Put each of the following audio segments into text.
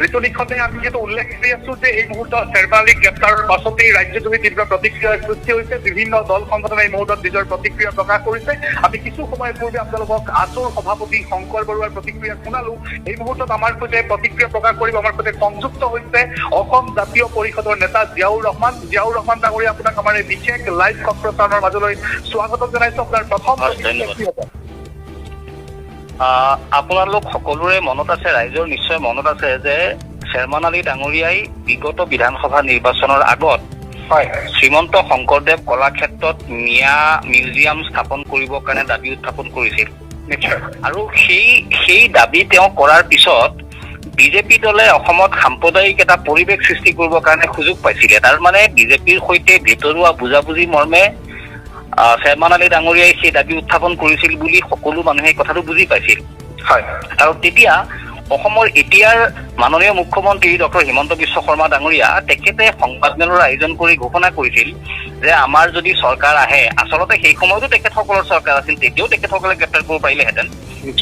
ঋতু, নিঃসন্দেহে আমি যিহেতু উল্লেখ কৰি আছো যে এই মুহূৰ্তত শ্বেৰমান আলীক গ্ৰেপ্তাৰৰ পাছতেই ৰাজ্যজুৰি তীব্ৰ প্ৰতিক্ৰিয়াৰ সৃষ্টি হৈছে। বিভিন্ন দল সংগঠনে এই মুহূৰ্তত নিজৰ প্ৰতিক্ৰিয়া প্ৰকাশ কৰিছে। আমি কিছু সময় পূৰ্বে আপোনালোকক আছুৰ সভাপতি শংকৰ বৰুৱাৰ প্ৰতিক্ৰিয়া শুনালো। এই মুহূৰ্তত আমাৰ সৈতে প্ৰতিক্ৰিয়া প্ৰকাশ কৰিব, আমাৰ সৈতে সংযুক্ত হৈছে অসম জাতীয় পৰিষদৰ নেতা জিয়াউৰ ৰহমান। জিয়াউৰ ৰহমান ডাঙৰীয়া, আপোনাক আমাৰ এই বিশেষ লাইভ সম্প্ৰচাৰণৰ মাজলৈ স্বাগতম জনাইছো। আপোনাৰ প্ৰথম প্ৰতিক্ৰিয়া কি হ'ব? আপোনালোক সকলোৰে মনত আছে, ৰাইজৰ নিশ্চয় মনত আছে যে শ্বেৰমান আলী ডাঙৰীয়াই বিগত বিধানসভা নিৰ্বাচনৰ আগত শ্ৰীমন্ত শংকৰদেৱ কলাক্ষেত্ৰত মিয়া মিউজিয়াম স্থাপন কৰিবৰ কাৰণে দাবী উত্থাপন কৰিছিল। আৰু সেই দাবী তেওঁ কৰাৰ পিছত বিজেপি দলে অসমত সাম্প্ৰদায়িক এটা পৰিৱেশ সৃষ্টি কৰিবৰ কাৰণে সুযোগ পাইছিলে। তাৰমানে বিজেপিৰ সৈতে ভিতৰুৱা বুজাবুজি মৰ্মে শ্বেৰমান আলী ডাঙৰীয়াই সেই দাবী উত্থাপন কৰিছিল বুলি সকলো মানুহে কথাটো বুজি পাইছিল। আৰু তেতিয়া অসমৰ এতিয়াৰ মাননীয় মুখ্যমন্ত্ৰী ডক্টৰ হিমন্ত বিশ্ব শৰ্মা ডাঙৰীয়া, তেখেতে সংবাদমেলৰ আয়োজন কৰি ঘোষণা কৰিছিল যে আমাৰ যদি চৰকাৰ আহে, আচলতে সেই সময়তো তেখেতসকলৰ চৰকাৰ আছিল, তেতিয়াও তেখেতসকলে গ্ৰেপ্তাৰ কৰিব পাৰিলেহেঁতেন।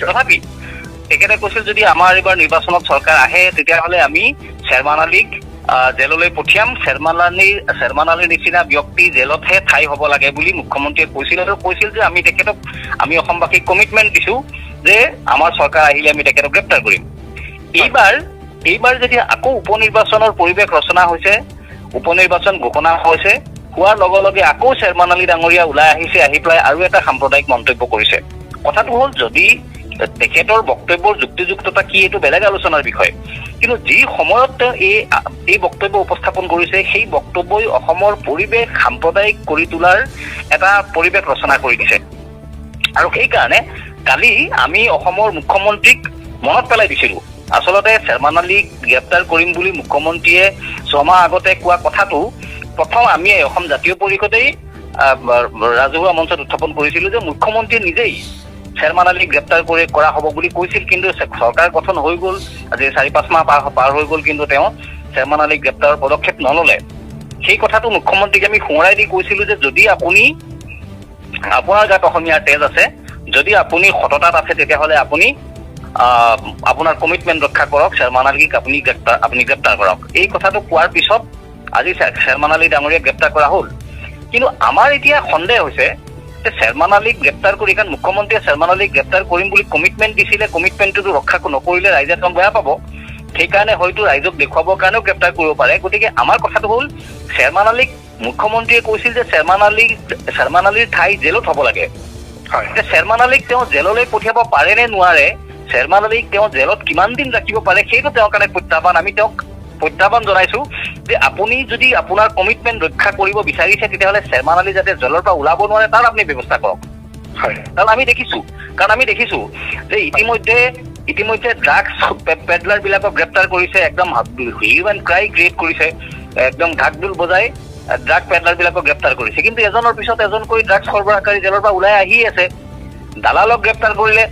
তথাপি তেখেতে কৈছিল যদি আমাৰ এইবাৰ নিৰ্বাচনত চৰকাৰ আহে, তেতিয়াহ'লে আমি শ্বেৰমান আলীক জেললৈ পঠিয়াম। শ্বেৰমান আলীৰ নিচিনা ব্যক্তি জেলতহে ঠাই হ'ব লাগে বুলি মুখ্যমন্ত্ৰীয়ে কৈছিল। আৰু কৈছিল যে আমি তেখেতক, আমি অসমবাসীক কমিটমেণ্ট দিছো যে আমাৰ চৰকাৰ আহিলে আমি তেখেতক গ্ৰেপ্তাৰ কৰিম। এইবাৰ যেতিয়া আকৌ উপ নিৰ্বাচনৰ পৰিৱেশ ৰচনা হৈছে, উপ নিৰ্বাচন ঘোষণা হৈছে, হোৱাৰ লগে লগে আকৌ শ্বেৰমান আলী ডাঙৰীয়া ওলাই আহিছে, আহি পেলাই আৰু এটা সাম্প্ৰদায়িক মন্তব্য কৰিছে। কথাটো হ'ল, যদি তেখেতৰ বক্তব্যৰ যুক্তিযুক্ততা কি এইটো বেলেগ আলোচনাৰ বিষয়, কিন্তু যি সময়ত তেওঁ এই বক্তব্য উপস্থাপন কৰিছে, সেই বক্তব্যই অসমৰ পৰিৱেশ সাম্প্ৰদায়িক কৰি তোলাৰ এটা পৰিৱেশ ৰচনা কৰি দিছে। আৰু সেইকাৰণে কালি আমি অসমৰ মুখ্যমন্ত্ৰীক মনত পেলাই দিছিলো। আচলতে শ্বেৰমান আলীক গ্ৰেপ্তাৰ কৰিম বুলি মুখ্যমন্ত্ৰীয়ে 6 মাহ আগতে কোৱা কথাটো প্ৰথম আমি অসম জাতীয় পৰিষদেই ৰাজহুৱা মঞ্চত উত্থাপন কৰিছিলো যে মুখ্যমন্ত্ৰীয়ে নিজেই শ্বেৰমান আলীক গ্ৰেপ্তাৰ কৰা হ'ব বুলি কৈছিল। কিন্তু চৰকাৰ গঠন হৈ গ'ল, আজি 4-5 মাহ পাৰ হৈ গ'ল, কিন্তু তেওঁ শ্বেৰমান আলীক গ্ৰেপ্তাৰৰ পদক্ষেপ নল'লে। সেই কথাটো মুখ্যমন্ত্ৰীক আমি সোঁৱৰাই দি কৈছিলো যে যদি আপোনাৰ গাত অসমীয়াৰ তেজ আছে, যদি আপুনি সততাত আছে, তেতিয়াহ'লে আপুনি আপোনাৰ কমিটমেণ্ট ৰক্ষা কৰক, শ্বেৰমান আলীক আপুনি গ্ৰেপ্তাৰ কৰক। এই কথাটো কোৱাৰ পিছত আজি শ্বেৰমান আলী ডাঙৰীয়াক গ্ৰেপ্তাৰ কৰা হ'ল। কিন্তু আমাৰ এতিয়া সন্দেহ হৈছে যে শ্বেৰমান আলীক গ্ৰেপ্তাৰ কৰি, কাৰণ মুখ্যমন্ত্ৰীয়ে শ্বেৰমান আলীক গ্ৰেপ্তাৰ কৰিম বুলি কমিটমেণ্ট দিছিলে, কমিটমেণ্টটোতো ৰক্ষা নকৰিলে ৰাইজে তেওঁক বেয়া পাব। সেইকাৰণে হয়তো ৰাইজক দেখুৱাবৰ কাৰণেও গ্ৰেপ্তাৰ কৰিব পাৰে। গতিকে আমাৰ কথাটো হ'ল, শ্বেৰমান আলীক মুখ্যমন্ত্ৰীয়ে কৈছিল যে শ্বেৰমান আলীৰ ঠাই জেলত হ'ব লাগে। এতিয়া শ্বেৰমান আলীক তেওঁ জেললৈ পঠিয়াব পাৰে নে নোৱাৰে, শ্বেৰমান আলীক তেওঁ জেলত কিমান দিন ৰাখিব পাৰে, সেইটো তেওঁৰ কাৰণে প্ৰত্যাহ্বান। আমি তেওঁক প্ৰত্যাহ্বান জনাইছো যে আপুনি যদি আপোনাৰ কমিটমেণ্ট ৰক্ষা কৰিব বিচাৰিছে, তেতিয়াহ'লে শ্বেৰমান আলী যাতে জেলৰ পৰা ওলাব নোৱাৰে, তাৰ আপুনি ব্যৱস্থা কৰক। কাৰণ আমি দেখিছো যে ইতিমধ্যে ড্ৰাগছ পেডলাৰ বিলাকক গ্ৰেপ্তাৰ কৰিছে, একদম হিউমেন ক্ৰাই ক্ৰিয়েট কৰিছে, একদম ঢাক ঢোল বজাই ড্ৰাগ পেডলাৰ বিলাকক গ্ৰেপ্তাৰ কৰিছে। কিন্তু এজনৰ পিছত এজনকৈ ড্ৰাগছ সৰবৰাহকাৰী জেলৰ পৰা ওলাই আহি আছে। দালালক গ্ৰেপ্তাৰ কৰিলে,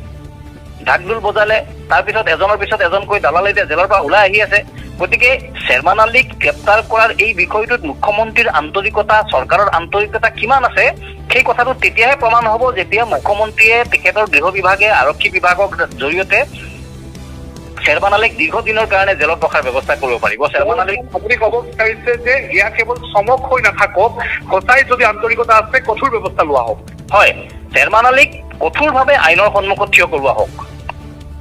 ঢাক ঢোল বজালে, তাৰপিছত এজনৰ পিছত এজনকৈ দালাল এতিয়া জেলৰ পৰা ওলাই আহি আছে। গতিকে শ্বেৰমান আলীক গ্ৰেপ্তাৰ কৰাৰ এই বিষয়টোত মুখ্যমন্ত্ৰীৰ আন্তৰিকতা, চৰকাৰৰ আন্তৰিকতা কিমান আছে, সেই কথাটো তেতিয়াহে প্ৰমাণ হ'ব যেতিয়া মুখ্যমন্ত্ৰীয়ে তেখেতৰ গৃহ বিভাগে আৰক্ষী বিভাগৰ জৰিয়তে শ্বেৰমান আলীক দীৰ্ঘদিনৰ কাৰণে জেলত ৰখাৰ ব্যৱস্থা কৰিব পাৰিব। শ্বেৰমান আলীক আপুনি ক'ব বিচাৰিছে যে এয়া কেৱল চমক হৈ নাথাকক, সঁচাই যদি আন্তৰিকতা আছে, কঠোৰ ব্যৱস্থা লোৱা হওক। হয়, শ্বেৰমান আলীক কঠোৰভাৱে আইনৰ সন্মুখত থিয় কৰোৱা হওক।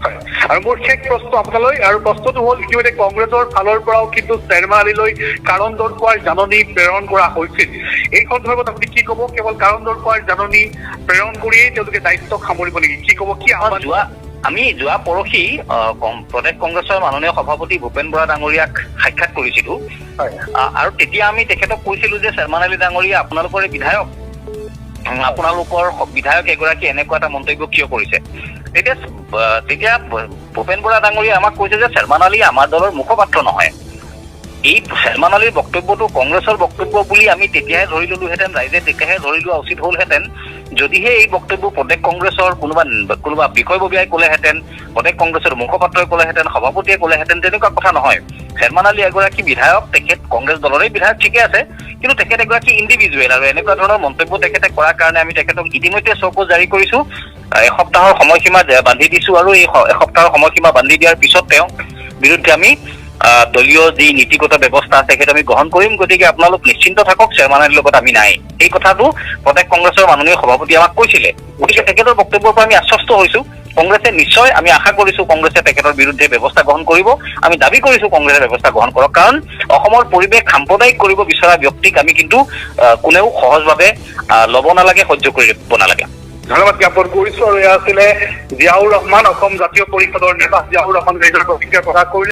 হয়, আৰু মোৰ শেষ প্ৰশ্ন আপোনালৈ, আৰু প্ৰশ্নটো হ'ল, ইতিমধ্যে কংগ্ৰেছৰ ফালৰ পৰাও কিন্তু শ্বেৰমান আলীলৈ কাৰণ দৰ্শোৱাৰ জাননী প্ৰেৰণ কৰা হৈছিল। এই সন্দৰ্ভত আপুনি কি ক'ব? কেৱল কাৰণ দৰ্শোৱাৰ জাননী প্ৰেৰণ কৰিয়েই তেওঁলোকে দায়িত্ব সামৰিব নেকি? কি ক'ব, কি আহ্বান? আমি যোৱা পৰহি প্ৰদেশ কংগ্ৰেছৰ মাননীয় সভাপতি ভূপেন বৰা ডাঙৰীয়াক সাক্ষাৎ কৰিছিলো। আৰু তেতিয়া আমি তেখেতক কৈছিলো যে শ্বেৰমান আলী ডাঙৰীয়া আপোনালোকৰে বিধায়ক, আপোনালোকৰ বিধায়ক এগৰাকী এনেকুৱা এটা মন্তব্য কিয় কৰিছে? তেতিয়া ভূপেন বৰা ডাঙৰীয়াই আমাক কৈছে যে শ্বেৰমান আলী আমাৰ দলৰ মুখপাত্ৰ নহয়। এই শ্বেৰমান আলীৰ বক্তব্যটো কংগ্ৰেছৰ বক্তব্য বুলি আমি তেতিয়াহে ধৰি ললোহেঁতেন, ৰাইজে তেতিয়াহে ধৰি লোৱা উচিত হ'লহেঁতেন, যদিহে এই বক্তব্য প্ৰদেশ কংগ্ৰেছৰ কোনোবা কোনোবা বিষয়ববীয়াই ক'লেহেঁতেন, প্ৰদেশ কংগ্ৰেছৰ মুখপাত্ৰই ক'লেহেঁতেন, সভাপতিয়ে ক'লেহেঁতেন। তেনেকুৱা কথা নহয়। শ্বেৰমান আলী এগৰাকী বিধায়ক, তেখেত কংগ্ৰেছ দলৰে বিধায়ক, ঠিকে আছে, কিন্তু তেখেত এগৰাকী ইণ্ডিভিজুৱেল আৰু এনেকুৱা ধৰণৰ মন্তব্য তেখেতে কৰাৰ কাৰণে আমি তেখেতক ইতিমধ্যে চকু জাৰি কৰিছো, এসপ্তাহৰ সময়সীমা বান্ধি দিছো আৰু এই এসপ্তাহৰ সময়সীমা বান্ধি দিয়াৰ পিছত তেওঁৰ বিৰুদ্ধে আমি দলীয় যি নীতিগত ব্যৱস্থা আছে সেইটো আমি গ্ৰহণ কৰিম। গতিকে আপোনালোক নিশ্চিন্ত থাকক, শ্বেৰমান আলীৰ লগত আমি নাই। এই কথাটো প্ৰদেশ কংগ্ৰেছৰ মাননীয় সভাপতি আমাক কৈছিলে। গতিকে তেখেতৰ বক্তব্যৰ পৰা আমি আশ্বস্ত হৈছো। কংগ্ৰেছে নিশ্চয়, আমি আশা কৰিছো কংগ্ৰেছে তেখেতৰ বিৰুদ্ধে ব্যৱস্থা গ্ৰহণ কৰিব। আমি দাবী কৰিছো কংগ্ৰেছে ব্যৱস্থা গ্ৰহণ কৰক, কাৰণ অসমৰ পৰিৱেশ সাম্প্ৰদায়িক কৰিব বিচৰা ব্যক্তিক আমি কিন্তু কোনেও সহজভাৱে ল'ব নালাগে, সহ্য কৰিব নালাগে। ধন্যবাদ জ্ঞাপন কৰিছো। আৰু এয়া আছিলে জিয়াউৰ ৰহমান, অসম জাতীয় পৰিষদৰ নেতা জিয়াউৰ ৰহমান, নিজৰ প্ৰতিক্ৰিয়া প্ৰকাশ কৰিলে।